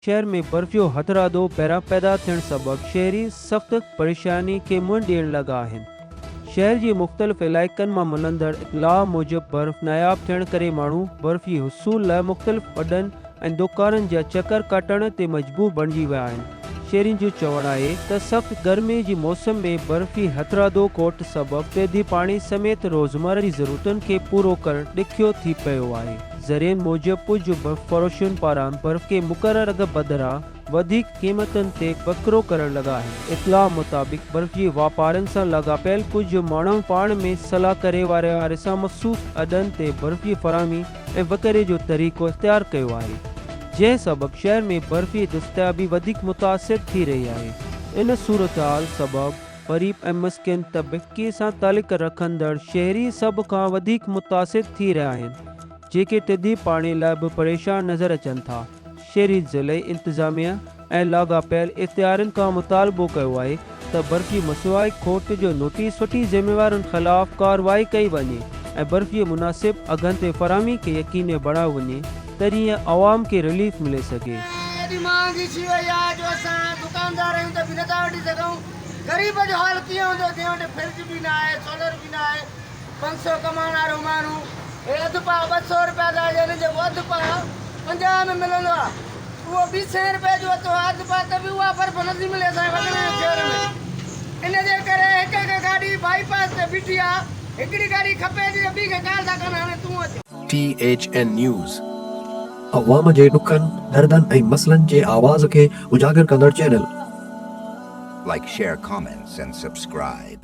شهر ۾ برف جو هٿرادو بحران پيدا ٿيڻ سبب شهري سخت پريشاني کي منهن ڏيڻ لڳا آهن. شهر جي مختلف علائقن مان ملندڙ اطلاع موجب برف ناياب ٿيڻ ڪري ماڻهو برف جي حصول لاء مختلف اڏن ۽ دوڪانن جا چڪر ڪاٽڻ تي مجبور بڻجي ويا آهن. شهرين جو چوڻ آهي ته سخت گرمي جي موسم ۾ برف جي هٿرادو کوٽ سبب ٿڌي پاڻي سميت روزمره جي ضرورتن کي پورو ڪرڻ ڏکيو ٿي پيو آهي. ذريعن موجب ڪجهه برف فروشن پاران برف کي مقرر اگهه بدران وڌيڪ قيمتن تي وڪرو ڪرڻ لڳا آهن. اطلاع مطابق برف جي واپارين سان لاڳاپيل ڪجهه ماڻهن پاڻ ۾ صلاح ڪري واري واري سان مخصوص اڏن تي برف جي فراهمي ۽ وڪري جو طريقو اختيار ڪيو آهي، جنهن سبب شهر ۾ برف جي دستيابي وڌيڪ متاثر ٿي رهي آهي. ان صورتحال سبب غريب ۽ مسڪين طبقي سان تعلق رکندڙ شهري سڀ کان وڌيڪ متاثر ٿي رهيا آهن، جيڪي ٿڌي پاڻي لاء به پريشان نظر اچن ٿا. شهري ضلعي انتظاميه ۽ لاڳاپيل اختيارين کان مطالبو ڪيو آهي ته برف جي مصنوعي کوٽ جو نوٽيس وٺي ذميوارن خلاف ڪارروائي ڪئي وڃي ۽ برف جي مناسب اگهن تي فراهمي کي يقيني بڻايو وڃي ته جيئن عوام کي رليف ملي سگهي. ايڏي مهانگي ٿي وئي آهي جو اسان دڪاندار آهيون ته به نٿا وٺي سگهون. غريب جو حال ڪيئن هوندو جنهن وٽ فرج به نه آهي سولر به نه آهي. 500 ڪمائڻ وارو ماڻهو هي اڌ پاء 200 رپيا ٿا ڏين جيڪو اڌ پاء 50 ۾ ملندو آهي اهو ٻي سئين رپئي جو اٿو اڌ پاء ته به اها برف نٿي ملي اسان کي وڳڻ جي شهر ۾ ان جي ڪري هڪ هڪ گاڏي بائي پاس تي بيٺي آهي هڪڙي گاڏي کپي ٿي ته ٻي کي ڪال ٿا ڪن هاڻي تون اچ. T H N news. عوام جي ڏکن، دردن ۽ مسئلن جي آواز کي اجاگر ڪندڙ channel. Like share comments and subscribe.